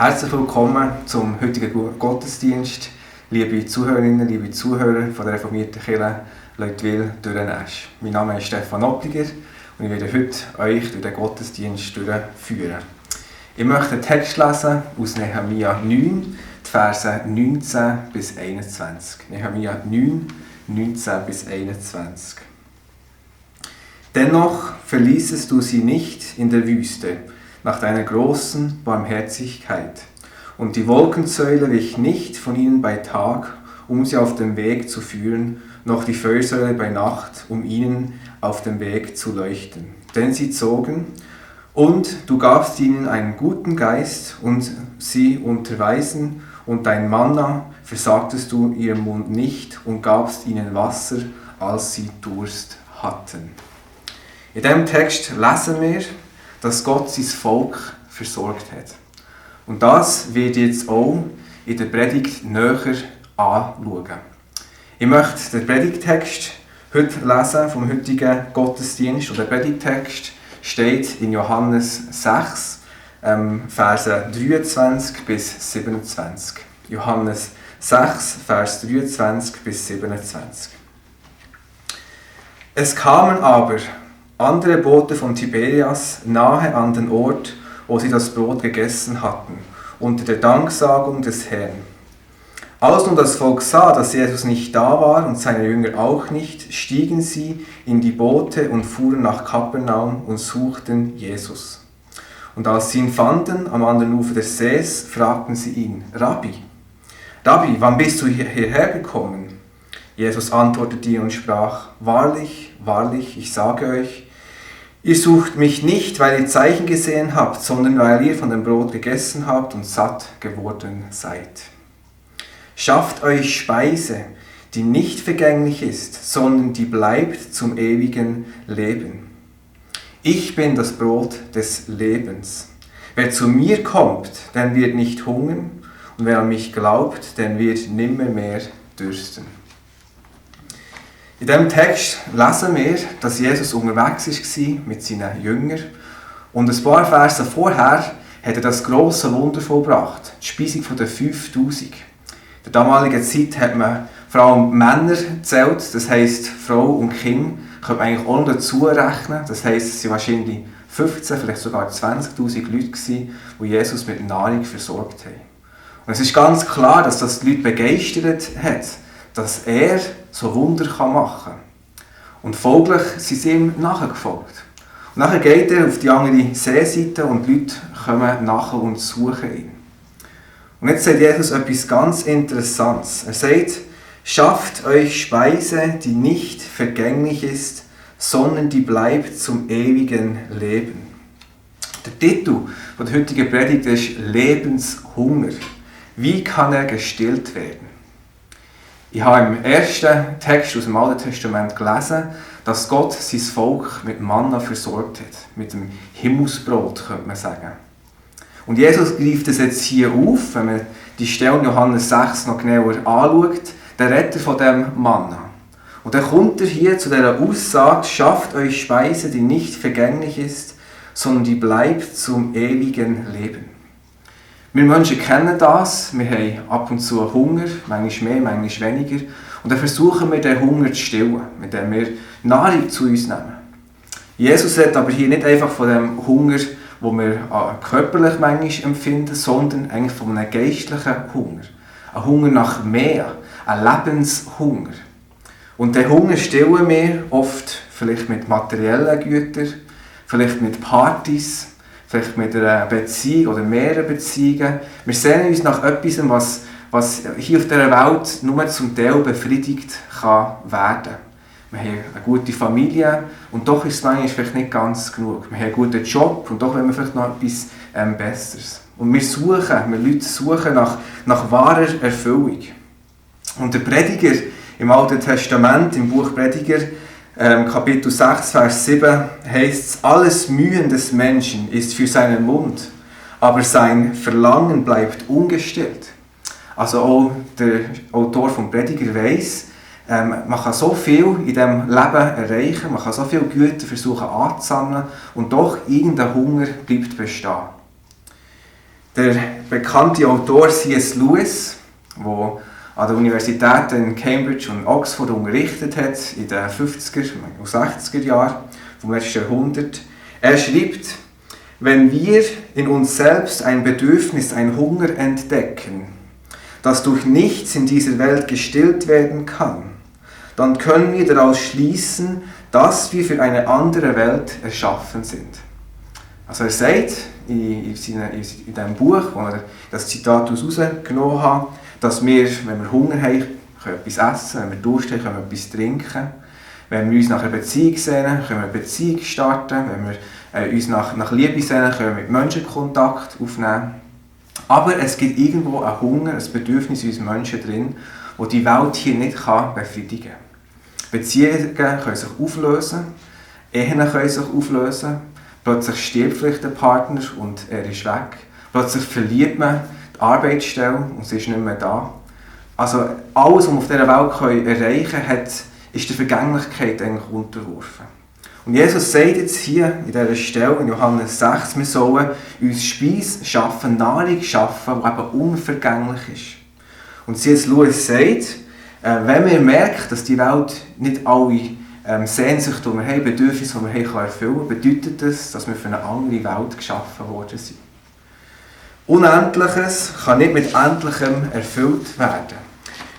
Herzlich willkommen zum heutigen Gottesdienst, liebe Zuhörerinnen, liebe Zuhörer von der reformierten Kirche Leutwil-Dürrenäsch. Mein Name ist Stefan Oppliger und ich werde heute euch durch den Gottesdienst führen. Ich möchte einen Text lesen aus Nehemia 9, die Verse 19 bis 21. Nehemia 9, 19 bis 21. Dennoch verließest du sie nicht in der Wüste, nach deiner großen Barmherzigkeit. Und die Wolkensäule wich nicht von ihnen bei Tag, um sie auf dem Weg zu führen, noch die Feuersäule bei Nacht, um ihnen auf dem Weg zu leuchten. Denn sie zogen, und du gabst ihnen einen guten Geist, und sie unterweisen, und dein Manna versagtest du ihrem Mund nicht, und gabst ihnen Wasser, als sie Durst hatten. In diesem Text lesen wir, dass Gott sein Volk versorgt hat. Und das wird jetzt auch in der Predigt näher anschauen. Ich möchte den Predigttext heute lesen vom heutigen Gottesdienst. Und der Predigttext steht in Johannes 6, Verse 23 bis 27. Johannes 6, Vers 23 bis 27. Es kamen aber andere Boote von Tiberias nahe an den Ort, wo sie das Brot gegessen hatten, unter der Danksagung des Herrn. Als nun das Volk sah, dass Jesus nicht da war und seine Jünger auch nicht, stiegen sie in die Boote und fuhren nach Kapernaum und suchten Jesus. Und als sie ihn fanden am anderen Ufer des Sees, fragten sie ihn: Rabbi, wann bist du hierher gekommen? Jesus antwortete ihnen und sprach: Wahrlich, wahrlich, ich sage euch, ihr sucht mich nicht, weil ihr Zeichen gesehen habt, sondern weil ihr von dem Brot gegessen habt und satt geworden seid. Schafft euch Speise, die nicht vergänglich ist, sondern die bleibt zum ewigen Leben. Ich bin das Brot des Lebens. Wer zu mir kommt, der wird nicht hungern, und wer an mich glaubt, der wird nimmermehr dürsten. In diesem Text lesen wir, dass Jesus unterwegs war mit seinen Jüngern. Und ein paar Verse vorher hat er das grosse Wunder vollbracht, die Speisung der 5000. In der damaligen Zeit hat man vor allem Männer gezählt, das heisst Frau und Kind können eigentlich auch noch dazu rechnen. Das heisst, es waren wahrscheinlich 15, vielleicht sogar 20'000 Leute gewesen, die Jesus mit Nahrung versorgt haben. Und es ist ganz klar, dass das die Leute begeistert hat, dass er so Wunder machen kann. Und folglich sind sie ihm nachgefolgt. Und nachher geht er auf die andere Seeseite und die Leute kommen nachher und suchen ihn. Und jetzt sagt Jesus etwas ganz Interessantes. Er sagt: Schafft euch Speise, die nicht vergänglich ist, sondern die bleibt zum ewigen Leben. Der Titel der heutigen Predigt ist Lebenshunger. Wie kann er gestillt werden? Ich habe im ersten Text aus dem Alten Testament gelesen, dass Gott sein Volk mit Manna versorgt hat. Mit dem Himmelsbrot, könnte man sagen. Und Jesus greift es jetzt hier auf, wenn man die Stelle in Johannes 6 noch genauer anschaut, der Retter von dem Manna. Und dann kommt er hier zu dieser Aussage: Schafft euch Speise, die nicht vergänglich ist, sondern die bleibt zum ewigen Leben. Wir Menschen kennen das, wir haben ab und zu Hunger, manchmal mehr, manchmal weniger. Und dann versuchen wir, den Hunger zu stillen, indem wir Nahrung zu uns nehmen. Jesus redet aber hier nicht einfach von dem Hunger, den wir körperlich manchmal empfinden, sondern eigentlich von einem geistlichen Hunger. Ein Hunger nach mehr, ein Lebenshunger. Und den Hunger stillen wir oft vielleicht mit materiellen Gütern, vielleicht mit Partys, vielleicht mit einer Beziehung oder mehreren Beziehungen. Wir sehnen uns nach etwas, was hier auf dieser Welt nur zum Teil befriedigt kann werden. Wir haben eine gute Familie und doch ist es manchmal vielleicht nicht ganz genug. Wir haben einen guten Job und doch wollen wir vielleicht noch etwas Besseres. Und wir Leute suchen nach wahrer Erfüllung. Und der Prediger im Alten Testament, im Buch Prediger, Kapitel 6, Vers 7, heißt es: Alles Mühen des Menschen ist für seinen Mund, aber sein Verlangen bleibt ungestillt. Also auch der Autor vom Prediger weiss, man kann so viel in diesem Leben erreichen, man kann so viele Güter versuchen anzusammeln und doch irgendein Hunger bleibt bestehen. Der bekannte Autor C.S. Lewis, der an der Universität in Cambridge und Oxford unterrichtet hat, in den 50er und 60er Jahren vom letzten Jahrhundert, er schreibt: Wenn wir in uns selbst ein Bedürfnis, einen Hunger entdecken, das durch nichts in dieser Welt gestillt werden kann, dann können wir daraus schließen, dass wir für eine andere Welt erschaffen sind. Also er sagt in diesem Buch, wo er das Zitat herausgenommen hat, dass wir, wenn wir Hunger haben, können etwas essen, wenn wir Durst haben, können wir etwas trinken. Wenn wir uns nach einer Beziehung sehnen, können wir eine Beziehung starten. Wenn wir uns nach Liebe sehnen, können wir mit Menschen Kontakt aufnehmen. Aber es gibt irgendwo einen Hunger, ein Bedürfnis in uns Menschen drin, das die Welt hier nicht befriedigen kann. Beziehungen können sich auflösen, Ehen können sich auflösen, plötzlich stirbt vielleicht der Partner und er ist weg. Plötzlich verliert man die Arbeitsstelle und sie ist nicht mehr da. Also alles, was wir auf dieser Welt erreichen können, ist der Vergänglichkeit eigentlich unterworfen. Und Jesus sagt jetzt hier in dieser Stelle, in Johannes 6, wir sollen uns Speise schaffen, Nahrung schaffen, die eben unvergänglich ist. Und C.S. Lewis sagt, wenn wir merken, dass die Welt nicht alle Sehnsüchte, die wir haben, Bedürfnisse, die wir haben, erfüllen kann, bedeutet das, dass wir für eine andere Welt geschaffen worden sind. Unendliches kann nicht mit Endlichem erfüllt werden.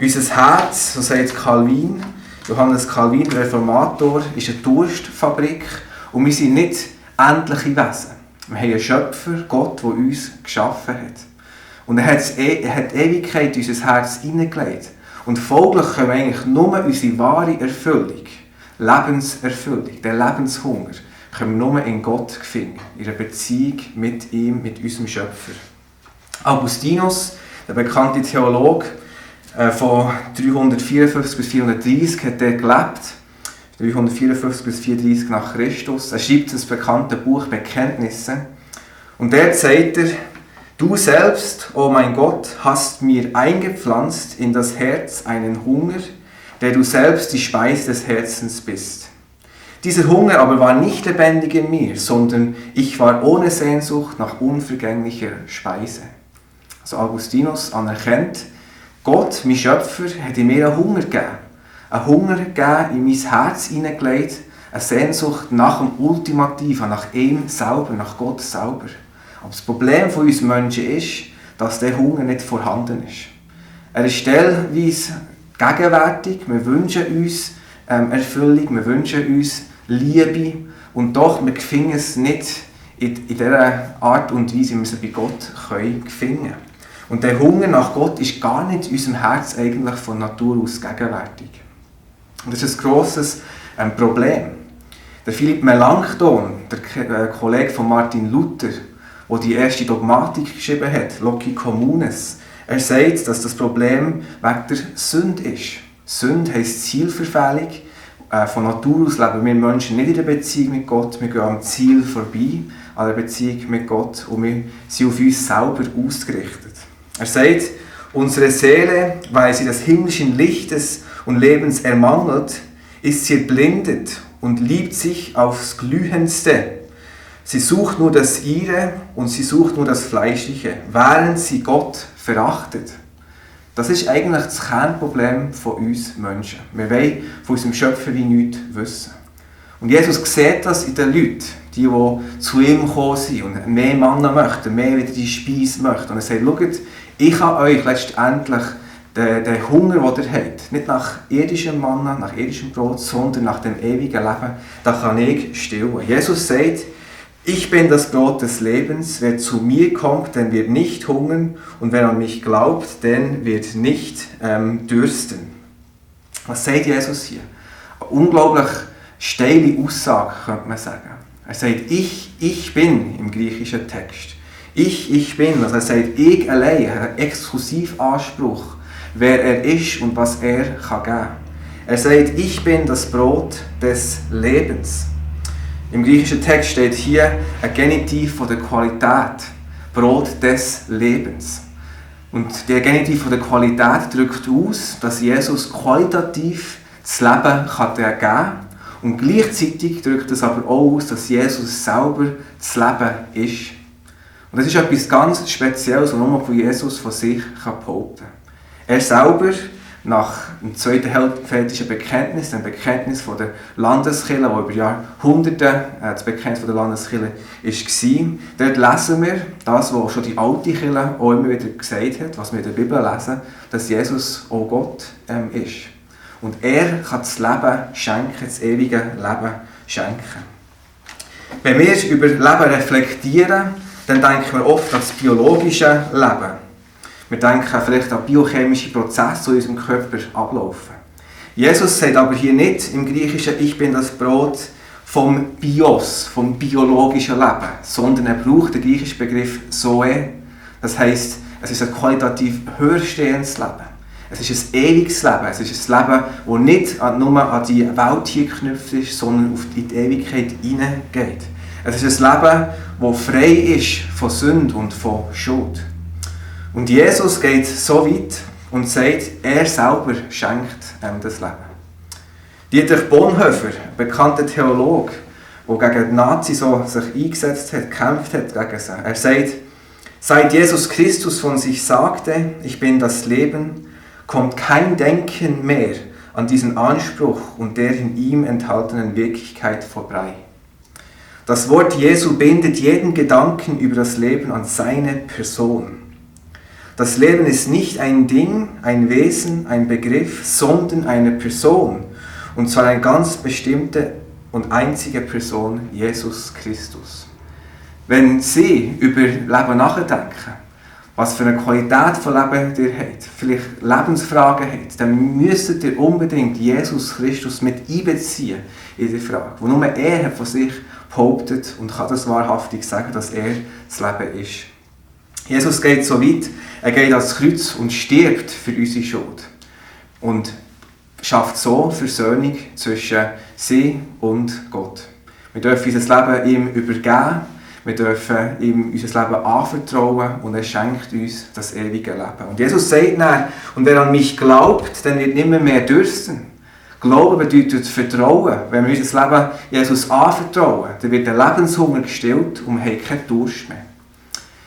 Unser Herz, so sagt Calvin, Johannes Calvin, der Reformator, ist eine Durstfabrik und wir sind nicht endliche Wesen. Wir haben einen Schöpfer, Gott, der uns geschaffen hat. Und er hat Ewigkeit in unser Herz hineingelegt. Und folglich können wir eigentlich nur unsere wahre Erfüllung, Lebenserfüllung, den Lebenshunger, können wir nur in Gott finden, in einer Beziehung mit ihm, mit unserem Schöpfer. Augustinus, der bekannte Theologe, von 354 bis 430 hat er gelebt, 354 bis 430 nach Christus. Er schreibt das bekannte Buch Bekenntnisse. Und dort sagt er: Du selbst, o mein Gott, hast mir eingepflanzt in das Herz einen Hunger, der du selbst die Speise des Herzens bist. Dieser Hunger aber war nicht lebendig in mir, sondern ich war ohne Sehnsucht nach unvergänglicher Speise. Also Augustinus anerkennt, Gott, mein Schöpfer, hat in mir einen Hunger gegeben. Einen Hunger gegeben, in mein Herz hineingelegt, eine Sehnsucht nach dem Ultimativen, nach ihm selber, nach Gott selber. Aber das Problem von uns Menschen ist, dass der Hunger nicht vorhanden ist. Er ist teilweise gegenwärtig, wir wünschen uns Erfüllung, wir wünschen uns Liebe und doch, wir finden es nicht in dieser Art und Weise, wie wir es bei Gott finden können. Und der Hunger nach Gott ist gar nicht in unserem Herz eigentlich von Natur aus gegenwärtig. Und das ist ein grosses Problem. Der Philipp Melanchthon, der Kollege von Martin Luther, der die erste Dogmatik geschrieben hat, Loci Communes, er sagt, dass das Problem wegen der Sünde ist. Sünde heisst Zielverfehlung. Von Natur aus leben wir Menschen nicht in der Beziehung mit Gott, wir gehen am Ziel vorbei, an der Beziehung mit Gott, und wir sind auf uns selber ausgerichtet. Er sagt, unsere Seele, weil sie des himmlischen Lichtes und Lebens ermangelt, ist sie erblindet und liebt sich aufs Glühendste. Sie sucht nur das Ihre und sie sucht nur das Fleischliche, während sie Gott verachtet. Das ist eigentlich das Kernproblem von uns Menschen. Wir wollen von unserem Schöpfer wie nichts wissen. Und Jesus sieht das in den Leuten, die zu ihm gekommen sind und mehr Manna möchten, mehr wieder die Speise möchten. Und er sagt, schaut, ich habe euch letztendlich den Hunger, den ihr habt, nicht nach irdischem Manna, nach irdischem Brot, sondern nach dem ewigen Leben, das kann ich stillen. Jesus sagt, ich bin das Brot des Lebens, wer zu mir kommt, der wird nicht hungern und wer an mich glaubt, der wird nicht dürsten. Was sagt Jesus hier? Eine unglaublich steile Aussage, könnte man sagen. Er sagt, ich bin im griechischen Text. Ich bin, also er sagt, ich allein, einen Exklusivanspruch, wer er ist und was er kann geben. Er sagt, ich bin das Brot des Lebens. Im griechischen Text steht hier ein Genitiv von der Qualität, Brot des Lebens. Und der Genitiv von der Qualität drückt aus, dass Jesus qualitativ das Leben geben kann. Und gleichzeitig drückt es aber auch aus, dass Jesus selber das Leben ist. Und das ist etwas ganz Spezielles, was nur von Jesus von sich behaupten kann. Er selber, nach dem zweiten helvetischen Bekenntnis, dem Bekenntnis von der Landeskirche, das über Jahrhunderte das Bekenntnis von der Landeskirche war, dort lesen wir das, was schon die alte Kirche auch immer wieder gesagt hat, was wir in der Bibel lesen, dass Jesus auch Gott ist. Und er kann das Leben schenken, das ewige Leben schenken. Wenn wir über Leben reflektieren, dann denken wir oft an das biologische Leben. Wir denken vielleicht an biochemische Prozesse, die in unserem Körper ablaufen. Jesus sagt aber hier nicht im Griechischen, ich bin das Brot vom Bios, vom biologischen Leben, sondern er braucht den griechischen Begriff Zoe. Das heisst, es ist ein qualitativ höherstehendes Leben. Es ist ein ewiges Leben. Es ist ein Leben, das nicht nur an die Welt hier geknüpft ist, sondern in die Ewigkeit hineingeht. Es ist ein Leben, das frei ist von Sünde und von Schuld. Und Jesus geht so weit und sagt, er selber schenkt das Leben. Dietrich Bonhoeffer, ein bekannter Theologe, der gegen die Nazis sich eingesetzt hat, gekämpft hat gegen sie, er sagt, seit Jesus Christus von sich sagte, ich bin das Leben, kommt kein Denken mehr an diesen Anspruch und der in ihm enthaltenen Wirklichkeit vorbei. Das Wort Jesu bindet jeden Gedanken über das Leben an seine Person. Das Leben ist nicht ein Ding, ein Wesen, ein Begriff, sondern eine Person. Und zwar eine ganz bestimmte und einzige Person, Jesus Christus. Wenn Sie über Leben nachdenken, was für eine Qualität von Leben ihr habt, vielleicht Lebensfragen habt, dann müsstet ihr unbedingt Jesus Christus mit einbeziehen in die Frage. Wo nur er von sich behauptet und kann das wahrhaftig sagen, dass er das Leben ist. Jesus geht so weit, er geht ans Kreuz und stirbt für unsere Schuld. Und schafft so Versöhnung zwischen sie und Gott. Wir dürfen unser Leben ihm übergeben, wir dürfen ihm unser Leben anvertrauen und er schenkt uns das ewige Leben. Und Jesus sagt dann, und wer an mich glaubt, der wird nicht mehr dürsten. Glauben bedeutet Vertrauen. Wenn wir unser Leben Jesus anvertrauen, dann wird der Lebenshunger gestillt und wir haben keinen Durst mehr.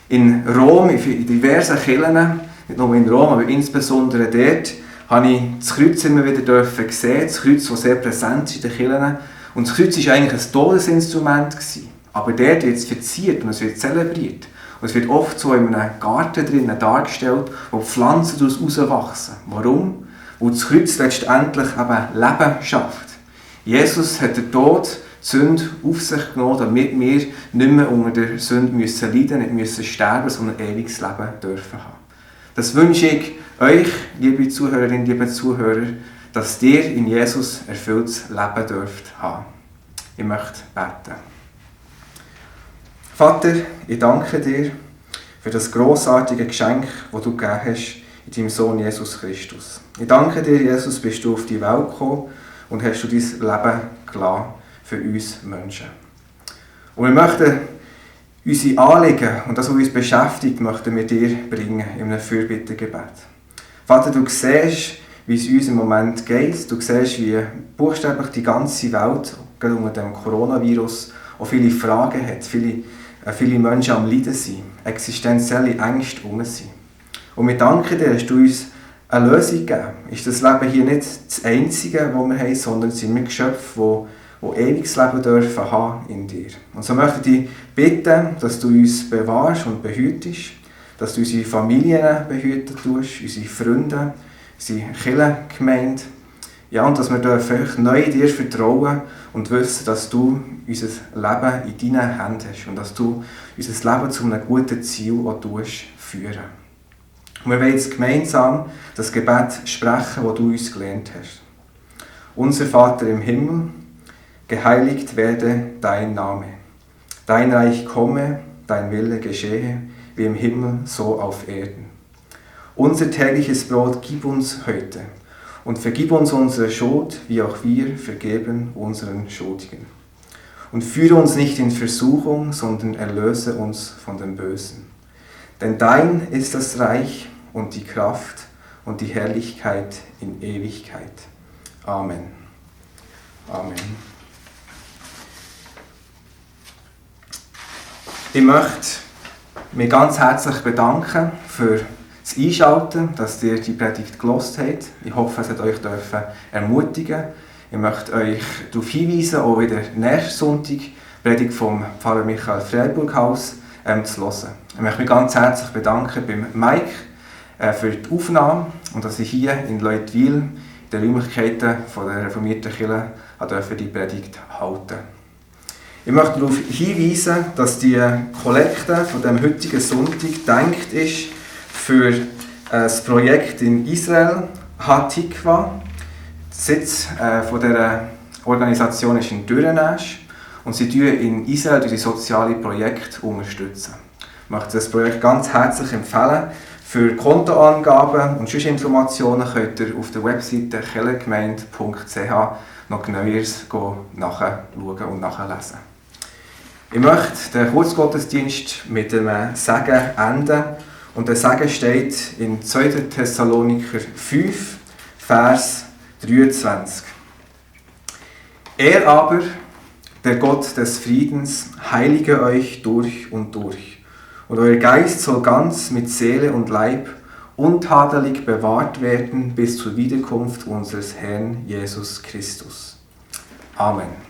In Rom, in diversen Kirchen, nicht nur in Rom, aber insbesondere dort, habe ich das Kreuz immer wieder sehen, das Kreuz, das sehr präsent ist in den Kirchen. Und das Kreuz war eigentlich ein Todesinstrument. Aber dort wird es verziert und es wird zelebriert. Und es wird oft so in einem Garten drinnen dargestellt, wo Pflanzen daraus herauswachsen. Warum? Weil das Kreuz letztendlich eben Leben schafft. Jesus hat den Tod, die Sünde auf sich genommen, damit wir nicht mehr unter der Sünde leiden müssen, nicht müssen sterben, sondern ein ewiges Leben dürfen haben. Das wünsche ich euch, liebe Zuhörerinnen, liebe Zuhörer, dass ihr in Jesus erfülltes Leben dürft haben. Ich möchte beten. Vater, ich danke dir für das grossartige Geschenk, das du gegeben hast in deinem Sohn Jesus Christus. Ich danke dir, Jesus, bist du auf die Welt gekommen und hast du dein Leben gelassen für uns Menschen. Und wir möchten unsere Anliegen und das, was uns beschäftigt, möchten wir dir bringen in einem Fürbittegebet. Vater, du siehst, wie es uns im Moment geht. Du siehst, wie buchstäblich die ganze Welt, gerade unter dem Coronavirus, auch viele Fragen hat, viele Menschen am Leiden sind, existenzielle Ängste herum sind. Und wir danken dir, dass du uns eine Lösung gegeben hast. Ist das Leben hier nicht das Einzige, was wir haben, sondern sind wir Geschöpfe, die ewiges Leben dürfen haben in dir. Und so möchte ich dich bitten, dass du uns bewahrst und behütest, dass du unsere Familien behüten tust, unsere Freunde, unsere Kirchengemeinde. Ja, und dass wir dürfen neu dir vertrauen und wissen, dass du unser Leben in deinen Händen hast und dass du unser Leben zu einem guten Ziel auch führen. Und wir wollen jetzt gemeinsam das Gebet sprechen, das du uns gelernt hast. Unser Vater im Himmel, geheiligt werde dein Name. Dein Reich komme, dein Wille geschehe, wie im Himmel, so auf Erden. Unser tägliches Brot gib uns heute und vergib uns unsere Schuld, wie auch wir vergeben unseren Schuldigen. Und führe uns nicht in Versuchung, sondern erlöse uns von dem Bösen. Denn dein ist das Reich und die Kraft und die Herrlichkeit in Ewigkeit. Amen. Amen. Ich möchte mich ganz herzlich bedanken für das Einschalten, dass ihr die Predigt gehört habt. Ich hoffe, es hat euch ermutigen. Ich möchte euch darauf hinweisen, auch wieder nächsten Sonntag die Predigt vom Pfarrer Michael Freiburghaus zu hören. Ich möchte mich ganz herzlich bedanken beim Mike für die Aufnahme und dass ich hier in Leutwil in den Räumlichkeiten von der reformierten Kirche die Predigt halten durfte. Ich möchte darauf hinweisen, dass die Kollekte von dem heutigen Sonntag gedacht ist für das Projekt in Israel, Hatikva. Der Sitz von dieser Organisation ist in Dürrenesch und sie unterstützen in Israel durch soziale Projekte unterstützen. Ich möchte das Projekt ganz herzlich empfehlen. Für Kontoangaben und sonst Informationen könnt ihr auf der Webseite kellergemeinde.ch noch Neues nachschauen und nachlesen. Ich möchte den Kurzgottesdienst mit einem Segen enden. Und der Segen steht in 2. Thessalonicher 5, Vers 23. Er aber, der Gott des Friedens, heilige euch durch und durch. Und euer Geist soll ganz mit Seele und Leib untadelig bewahrt werden bis zur Wiederkunft unseres Herrn Jesus Christus. Amen.